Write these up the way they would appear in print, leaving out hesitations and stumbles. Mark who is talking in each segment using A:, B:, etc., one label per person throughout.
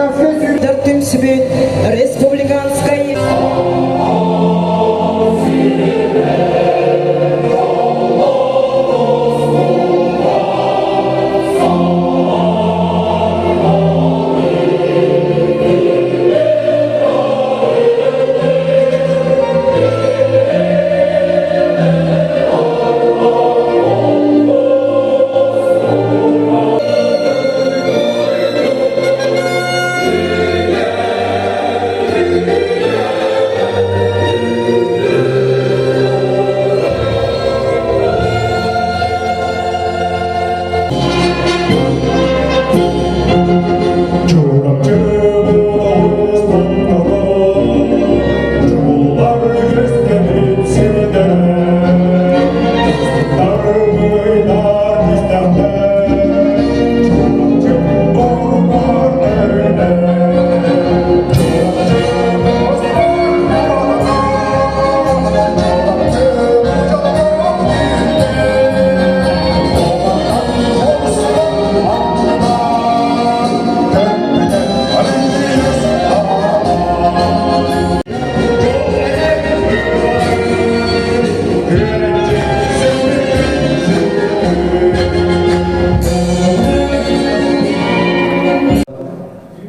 A: Республиканскай
B: түмсүбүт республиканскай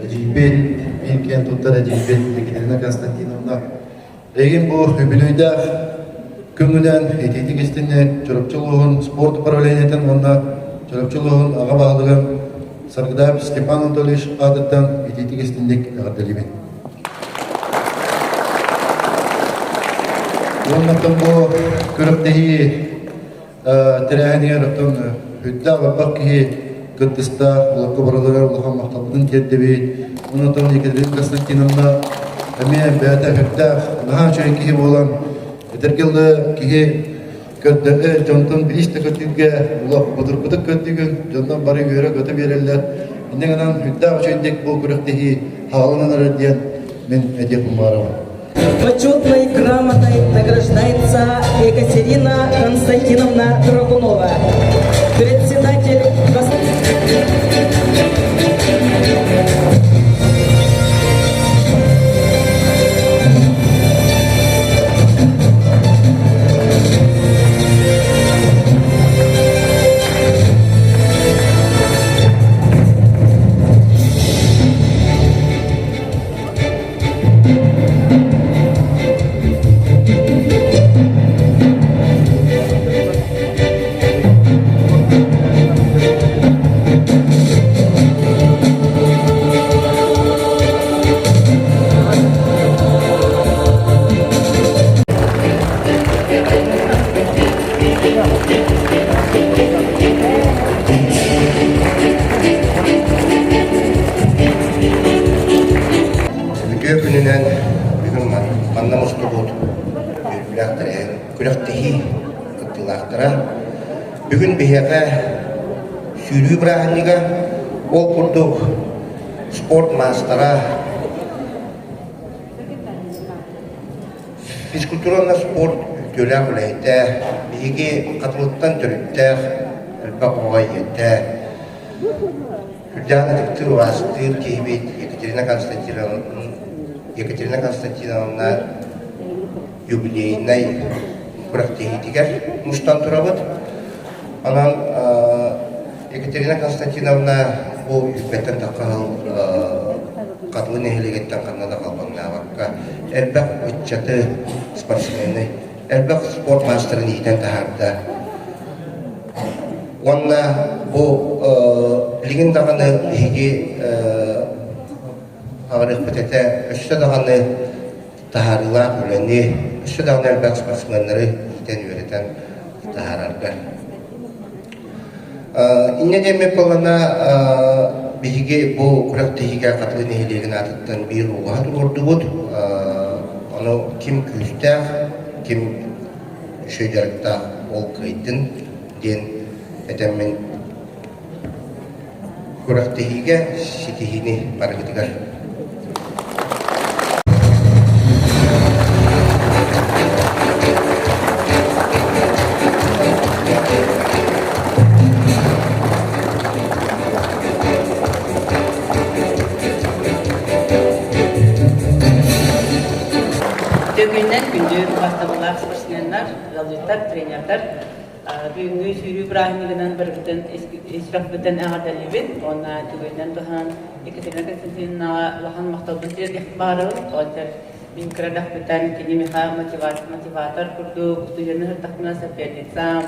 C: Эдьиийбит, биир киэн туттар эдьиийбит Екатерина Константиновна Эйигин бу үбүлүөйдээх күҥҥүнэн итиитик истинник Чурапчы улууһун спорт управлениетын уонна Чурапчы улууһун аҕа баһылыгын Саргыдаев Степан Анатольевич аатыттан итиитик истинник эҕэрдэлиибин. Уоннаттан бу күрэхтэһии тэрээһинигэр оттон үрдээх элбэх киһи кыттыста, олорго барыларыгар улахан махталбытын тиэрдэбит. Онон Екатерина Константиновна эмиэ бэйэтэ үрдээх, наһаа үчүгэй киһи буолан, эдэргэ дылы киһи көрдөһө, дьонтон бириис да көрдүүргэ улах бодургутук көрдүүгүн, дьоннор бары үөрэ-көтө биэрэллэр. Инньэ гынан үрдээх үчүгэйдик бу күрэхтэһии хааланан эрэр диэн мин этиэхпин баҕарабын.
B: Почетной грамотой награждается Екатерина Константиновна Драгунова, председатель
D: Үтүө күнүнэн бүгүн манна мустубут үөрүүлээх күрэхтэһии кыттыылаахтара. Бүгүн биһиэхэ сүүрүү бырааһынньыга, ол курдук спорт маастара, физкультура уонна спорт үтүөлээх үлэһитэ, биһиги Хатылыттан төрүттээх элбэх оҕо ийэтэ, Үрдээн ытыктыыр, убаастыыр киһибит Екатерина Константиновна, Екатерина Константиновна юбилейнай күрэхтэһиитигэр мустан турабыт. Онон Екатерина Константиновна бу үппэттэн тахха сыл Хатылы нэһилиэгиттэн ханна да халбаҥнаабакка элбэх ыччаты, спортсмены, элбэх спорт маастарын иитэн таһаарда. Уонна бу билигин даҕаны биһиги аҕырыахпыт этэ өссө даҕаны таһаарыылаах үлэни, өссө даҕаны элбэх спортсменнары иитэн-үөрэтэн таһаарарга. Инньэ диэммит буоллаҕына биһиги бу күрэхтэһиигэ Хатылы нэһилиэгин аатыттан биир угаһа туруордубут. Ону ким күүстээх, ким үчүгэй дьарыктаах ол кыайдын диэн этэммин күрэхтэһиигэ ситиһиини барыгытыгар.
A: күнүнэн күндү убаастабыллаах спортсменнар, ыалдьыттар, тренердэр бүгүҥҥү сүүрүү бырааһынньыгынан барыбытын ис сүрэхпиттэн эҕэрдэлиибин уонна түгэнинэн туһанан Екатерина Константиновнаҕа улахан махталбын тиэрдиэхпин баҕарабын. Тоҕо мин кыра эрдэхпиттэн кини миэхэ мотиватор курдук устудьуоннуу сырыттахпына соперницам,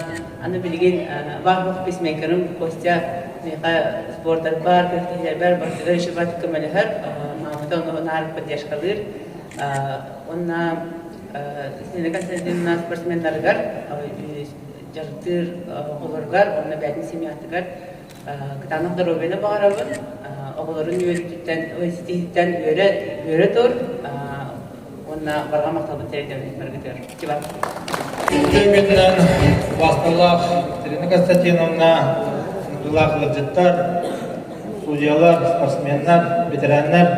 A: аны билигин баар пейсмейкерым Костя миэхэ сбордарбар, күрэхтэһиилэрбэр барытыгар еще көмөлөһөр, маамата ону наар поддержкалыыр. Уонна Снежана Константиновна спортсменнарыгар дьарыктыыр оҕолоругар уонна бэйэтин семьятыгар кытаанах доруобуйаны баҕарабын, оҕолорун үөрүүтүттэн, ситиһииттэн үөрэ, үөрэ тур уонна барҕа махталбын тиэрдэбин барыгытыгар. Спасибо.
E: Үтүө убаасталаах Екатерина Константиновна, ыҥырыылаах ыалдьыттар, судьялар, спортсменнар, ветераннар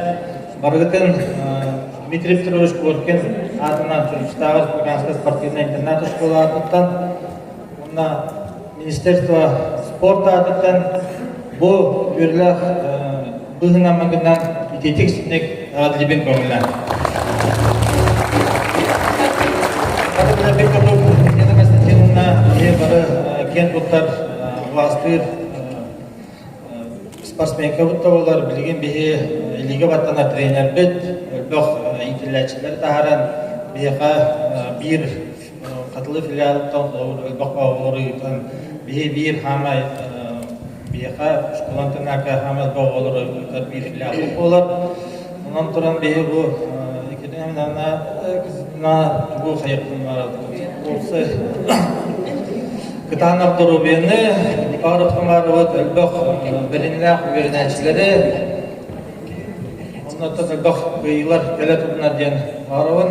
E: барыгытын Дмитрий Петрович Коркин аатынан Чурапчытааҕы республиканскай спортивнай интернат оскуола аатыттан уонна Министерство спорта аатыттан бу үөрүүлээх быһыынан-майгынан итиитик ситник эҕэрдэлиибин көҥүллээн. Бары курдук Елена Константиновна ийэ бары киэн туттар убаастыыр спортсменкабыт да буолар, билигин биһи илиигэ баттанар тренербит, элбэх иитиллээччилэри таһааран биһиэхэ биир Хатылы филиалыттан холобур элбэх оҕолору ыытан биһи биир хаамай биһиэхэ школа интернакка хаамай элбэх оҕолору ыытар биир филиалбыт буолар. Онон туран биһи бу на тугу хайыппын уопсай кытаанах доруобуйаны баҕарыптамаарыбыт элбэх бэриниилээх үөрэнээччилэри оннуттан элбэх кыайыылар кэлэ турдунар диэн баҕарабын.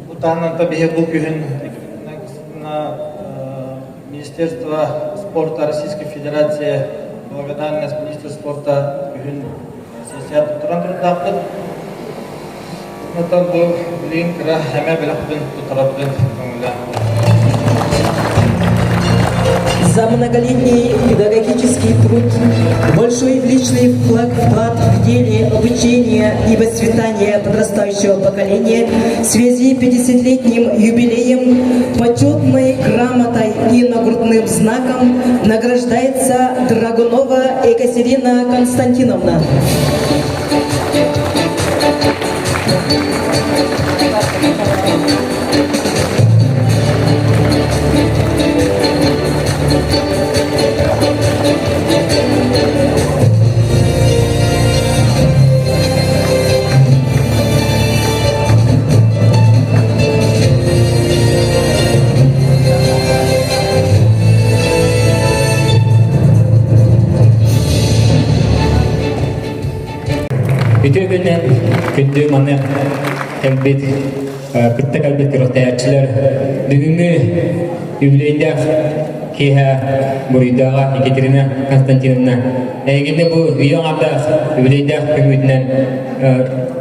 E: Бу таһынан биһи бу күһүн Министерство спорта Российской Федерации благодарность министр спорта күһүн сессия туттаран турдаахпыт. Онтон бу билигин кыра эмэ бэлэхпин туттарабын көҥүллээн.
B: За многолетний педагогический труд, большой личный вклад в деле обучения и воспитания подрастающего поколения в связи с 50-летним юбилеем почетной грамотой и нагрудным знаком награждается Драгунова Екатерина Константиновна.
F: Үтүө күнүнэн күндү маны кэлбит кытта кэлбит күрэхтэһээччилэр бүгүҥҥү юбилейдаах киэһэ буруйдааҕа Екатерина Константиновна эйигинне бу үйэ аҥардаах юбилейдаах күҥҥүтүнэн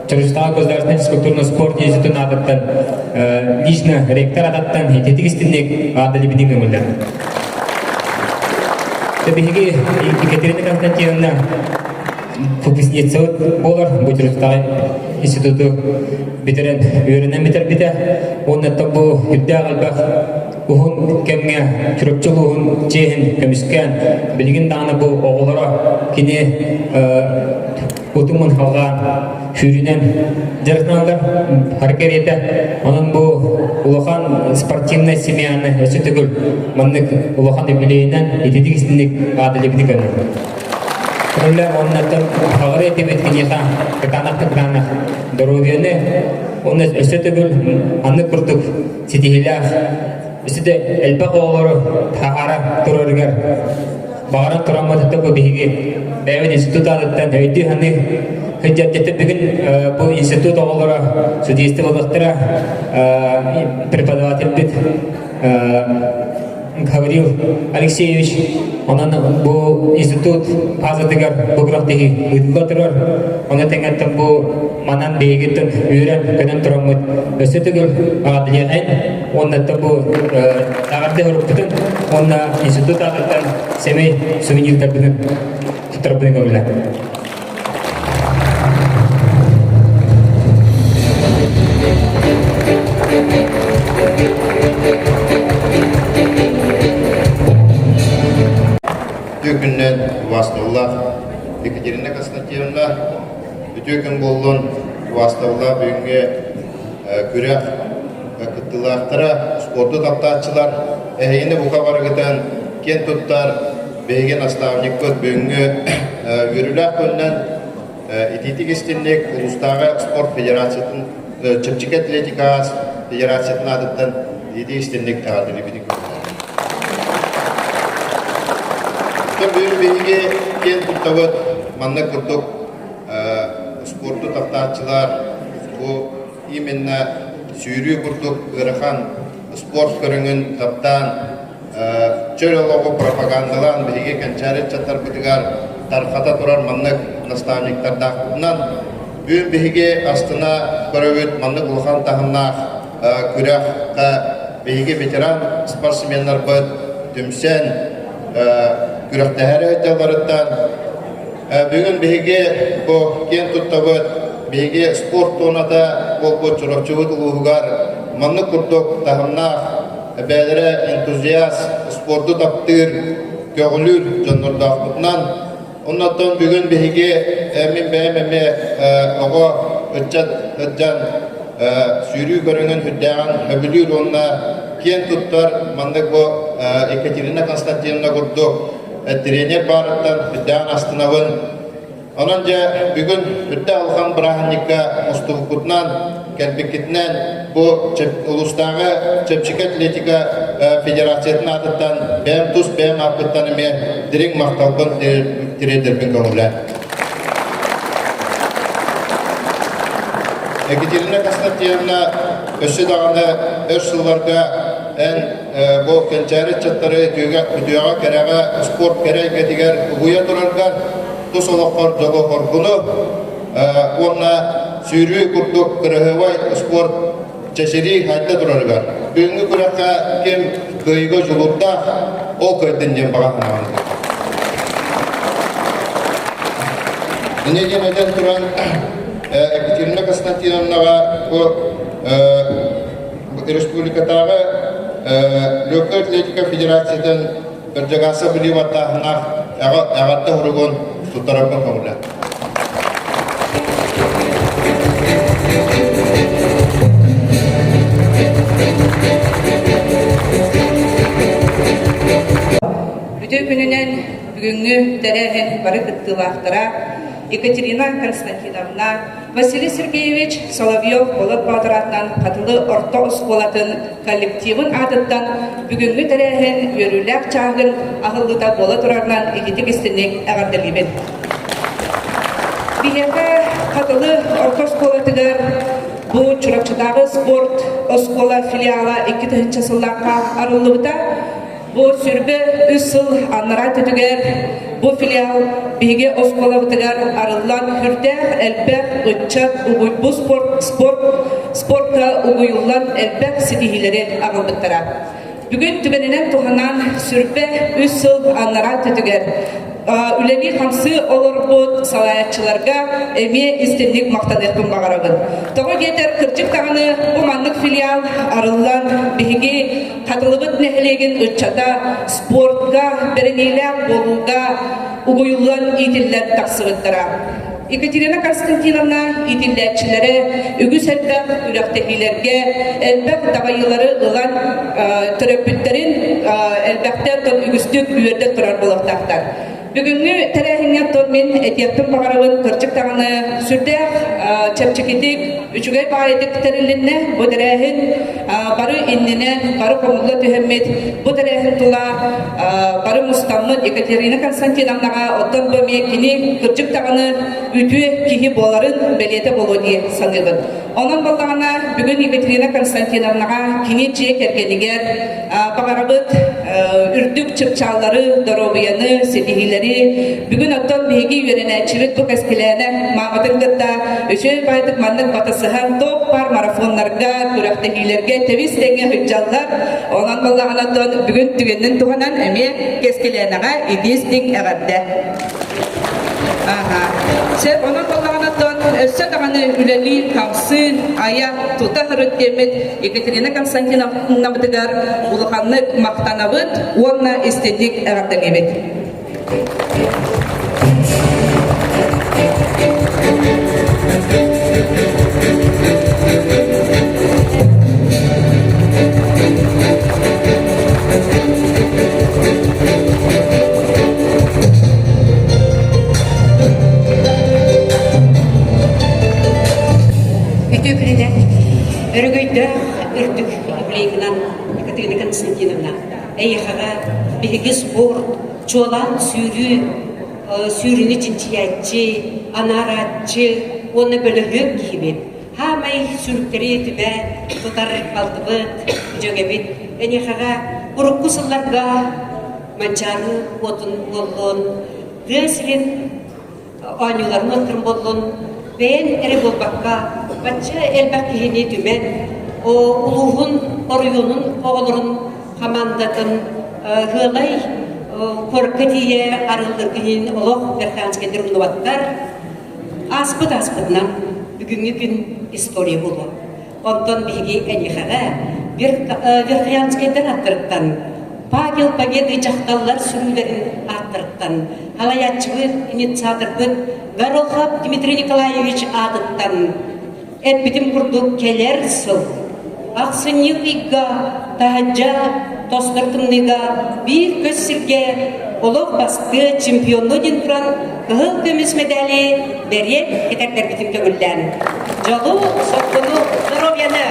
F: Чурапчытааҕы государственный физкультурно-спорт институтун аатыттан лично ректор аатыттан ититик истинник аадалибитин көҥүллэр. Биһиги Екатерина Константиновна выпускница буолар бу Чурапчытааҕы институту бүтэрэн үөрэнэн бүтэрбитэ уонна бу үрдээх элбэх уһун кэмҥэ Чурапчы улууһун чиэһин көмүскээн билигин даҕаны бу оҕолоро кини утумун халҕаан сүүрүнэн дьарыктаналлар хары кэриэтэ онон бу улахан спортивнай семьяны өссө төгүл маннык улахан юбилейынан ититик истинник аадалибити көрөр Үлэ уоннаттан хаҕыр этибит киниэхэ кытаанах кытаанах доруобуйаны уонна өссө төгүл аннык курдук ситиһиилээх өссө да элбэх оҕолору таһаара турарыгар баҕаран тураммыт бу биһиги бэйэбит институт аатыттан өйдүү саныы сылдьар бүгүн бу институт оҕолоро судействолыахтара преподавательбит Гаврил Алексеевич онон бу институт базатыгар бу күрэхтэһии ыытылла турар. Ону тэҥэттэн бу манан биһигиттэн үөрэн көнөн тураммыт өссө төгүл аҕадыйаҕын уонна бу эҕэрдэ сурукпутун уонна институт аатыттан сэмэй сувенирдарбытын туттарбытын көҥүлэ.
G: Үтүө күн буоллун, убаастабыллаах бүгүҥҥү күрэх кыттыылаахтара, спорду таптааччылар, эһигини бука барыгытын киэн туттар биһиги наставникпыт бүгүҥҥү үөрүүлээх күнүнэн итиитик истинник улуустааҕы спорт федерациятын чэпчэки атлетикаҕа федерациятын аатыттан итиитик истинник эҕэрдэлиибитин Бүгүн биһиги киэн туттабыт манна курдук спорду таптааччылар бу именно сүүрүү курдук ыарахан спорт көрүҥүн таптаан чөл олоҕу пропагандалаан биһиги кэнчээри ыччаттарбытыгар тархата турар маннык наставниктардаахпытынан бүгүн биһиги астына көрөбүт маннык улахан таһымнаах күрэххэ биһиги ветеран спортсменнарбыт түмсэн күрэхтэһэр дьалларыттан бүгүн биһиги бу киэн туттабыт биһиги спорт туоната буолбут Чурапчыбыт улууһугар маннык курдук таһымнаах бэйэлэрэ энтузиаст спорду таптыыр көҕүлүүр дьоннордоохпутунан Оннуттан бүгүн биһиги мин бэйэм эмиэ оҕо ыччат сылдьан сүүрүү көрүҥүн үрдээҕин сөбүлүүр уонна киэн туттар маннык бу Екатерина Константиновна курдук тренер баарыттан үрдээҕин астынабын. Онон дьэ бүгүн үрдээх улахан бырааһынньыкка мустубуккутунан, кэлбиккитинэн бу улуустааҕы чэпчэки атлетика федерациятын аатыттан бэйэм тус бэйэм ааппыттан эмиэ дириҥ махталбын тириэрдэрбин көҥүлэ. Екатерина Константиновна өссө даҕаны өр сылларга эн бу кэнчээри ыччаттары үтүөҕэ, кэрэҕэ, спорт кэрэ эйгэтигэр угуйа тураргар тус олоххор дьолу-хоргуну уонна сүүрүү курдук кыраһыабай спорт чэчирии хайда турарыгар бүгүҥҥү күрэххэ ким кыайыыга дьулуурдаах ол кыайдын диэн баҕа санаабын Инньэ диэн этэн туран Екатерина Константиновнаҕа бу республикатааҕы легкая атлетика федерациятын Кырдьаҕааса билии баттааһыннаах эҕэрдэ суругун туттарарбын көҥүлэ.
H: Үтүө күнүнэн бүгүҥҥү тэрээһин бары кыттыылаахтара Екатерина Константиновна, Василий Сергеевич Соловьев Болот Боотур аатынан Хатылы орто оскуолатын коллективын аатыттан бүгүҥҥү тэрээһин үөрүүлээх чааһын аһыллыыта буола турарынан ититик-истиҥник эҕэрдэлиибин. Биһиэхэ Хатылы орто оскуолатыгар бу Чурапчытааҕы спорт оскуола филиала 2000 сыллаахха арыллыбыта. Бу сүрбэ үс сыл анараа өттүгэр бу филиал биһиги оскуолабытыгар арыллан сүрдээх элбэх ыччат угуйбут спорт, спорт, спортка угуйуллан элбэх ситиһиилэри аҕалбыттара. Бүгүн түгэнинэн туһанан сүрбэ үс сыл анараа өттүгэр үлэлии-хамсыы олорбут салайааччыларга эмиэ истинник махтаныахпын баҕарабын. Тоҕо диэтэр кырдьык даҕаны бу маннык филиал арыллан биһиги Хатылыбыт нэһилиэгин ыччата спортка бэриниилээх буолууга угуйуллан иитиллэн тахсыбыттара. Екатерина Константиновна иитиллээччилэрэ үгүс элбэх күрэхтэһиилэргэ элбэх дабайыылары ылан төрөппүттэрин элбэхтэ үгүстүк үөрдэн турар буолуохтаахтар. Бүгүҥҥү тэрээһиҥҥэ оттон мин этиэхпин баҕарабын, кырдьык даҕаны сүрдээх чэпчэкитик, үчүгэй баҕайытык тэрилиннэ. Бу тэрээһин бары иннинэн, бары хомулла түһэммит, бу тэрээһин тула бары мустаммыт Екатерина Константиновнаҕа оттон бу эмиэ кини кырдьык даҕаны үтүө киһи буоларын бэлиэтэ буолуо дии саныыбын. Онон буоллаҕына бүгүн Екатерина Константиновнаҕа кини дьиэ кэргэнигэр баҕарабыт үрдүк чыпчааллары, доруобуйаны, ситиһиилэри. Бүгүн оттон биһиги үөрэнээччибит бу Кэскилээнэ мааматын кытта үчүгэй баайдык маннык батысыһан туох баар марафоннарга, күрэхтэһиилэргэ тэбис тэҥҥэ сылдьаллар. Онон буоллаҕына оттон бүгүн түгэнин туһанан эмиэ Кэскилээнэҕэ итии-истиҥ эҕэрдэ. Аха. Сөп, онон буоллаҕына өссө даҕаны үлэлии, хамсыы, айа, тута сырыт диэммит Екатерина Константиновнабытыгар улаханнык махтанабыт уонна истинник эҕэрдэлиибит.
I: Үтүө күнүнэн өрөгөйдөөх үрдүк юбилейгынан Екатерина Константиновна эйиэхэҕэ биһиги спорт, чуолаан сүүрүү, сүүрүүнү чинчийээччи, анаарааччы уонна бөлөһүөк киһибит. Хаамай сүрүктэри түмэ тутар балтыбыт, дьүөгэбит эйиэхэҕэ урукку сылларга Манчаары уотун буоллун, тыа сирин оонньууларын уоттарын буоллун, бэйэн эрэ буолбакка, бачча элбэх киһини түмэн, улууһун, оройуонун оҕолорун хамаандатын Ыалай куоракка тиийэ арыллыргын иһин олох Верхоянскайдар умнубаттар. Ааспыт ааспытынан бүгүҥҥү күн история буолуо. Онтон биһиги эйиэхэҕэ Верхоянскайдар аттарыттан Павел Победы дьахталлар сүрүүлэрин ааттарыттан халайааччыбыт, инициаторбыт Горохов Дмитрий Николаевич аатыттан Эппитим курдук, кэлэр сыл ахсынньы ыйга таһырдьа тостор тымныыга биир көс сиргэ олох бастыа чемпионнуу диэн туран кыһыл көмүс мэдээли бэриэт кэтэрдэрбитин көҥүллээн. Дьолу, соргуну, здоровьяны!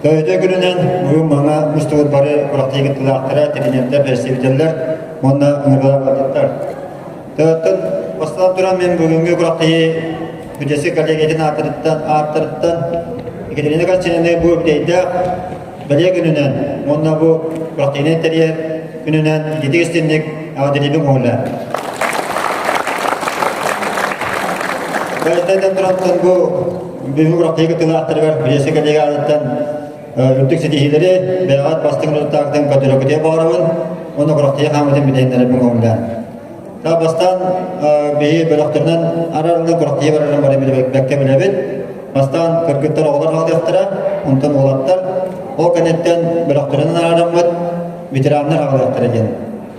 J: Өйдө күнүнэн бүгүн маҥа мустубут бары курахтыы кыттыылаахтара, тренердэр, бэрэстэбиитэллэр уонна ыҥырыылаах ыалдьыттар. Тыаттан бастаан туран мен бүгүҥҥү курахтыы Бүтэси коллегиятын ааттарыттан, ааттарыттан Екатерина Константиновна бу үбүлүөйдээх бэлиэ күнүнэн уонна бу курахтыыны тэрийэр күнүнэн ититик истинник эҕэрдэлиибин көҥүллээн. Бэйэтинэн турантан бу бүгүҥҥү курахтыы кыттыылаахтарыгар Бүтэси коллега аатыттан үрдүк ситиһиилэри, бэйэҕит бастыҥ результаттарын көрдөрөргүтүгэр баҕарабын уонна курахтыы хаамыытын бүтэһиннэрэрбин көҥүллээн. Бастаан биһи бөлөхтөрүнэн араарыллан курахтыйа барарын бары бэккэ билэбит. Бастаан кыргыттар оҕолор хаалыахтара, онтон уолаттар. Ол кэнниттэн бөлөхтөрүнэн араараммыт ветераннар хаалыахтара диэн.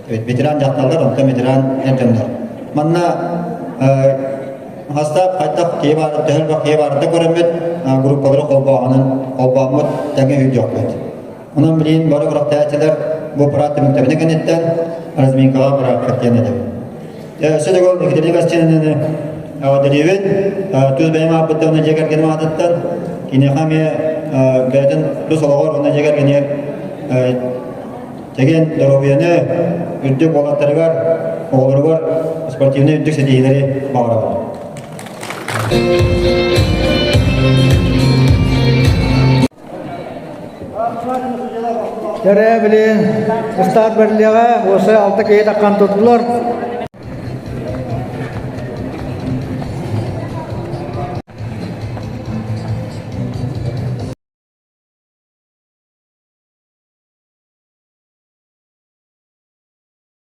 J: Ветеран дьахталлар, онтон ветеран эр дьоннор. Манна хастаап хайдах киһи баар, төһө элбэх киһи баарыта көрөммүт, группалары холбооһунан холбооммут тэҥэ өйдүөхпүт. Онон билигин бары күрэхтэһээччилэр бу аппарат түмүктэбинэ кэнниттэн разминкаҕа бырааппыт диэн этим. Өссө төгүл Екатерина Костянинаны эҕэрдэлиибин. Тус бэйэм ааппыттан уонна дьиэ кэргэним аатыттан киниэхэ эмиэ бэйэтин тус олоҕор уонна дьиэ кэргэнигэр чэгиэн доруобуйаны үрдүк уолаттарыгар, оҕолоругар спортивнай үрдүк ситиһиилэри баҕарабын.
K: Дьэрэ билин ыстаат бэриллиэҕэ, уосай алта киһи таххан турдулар.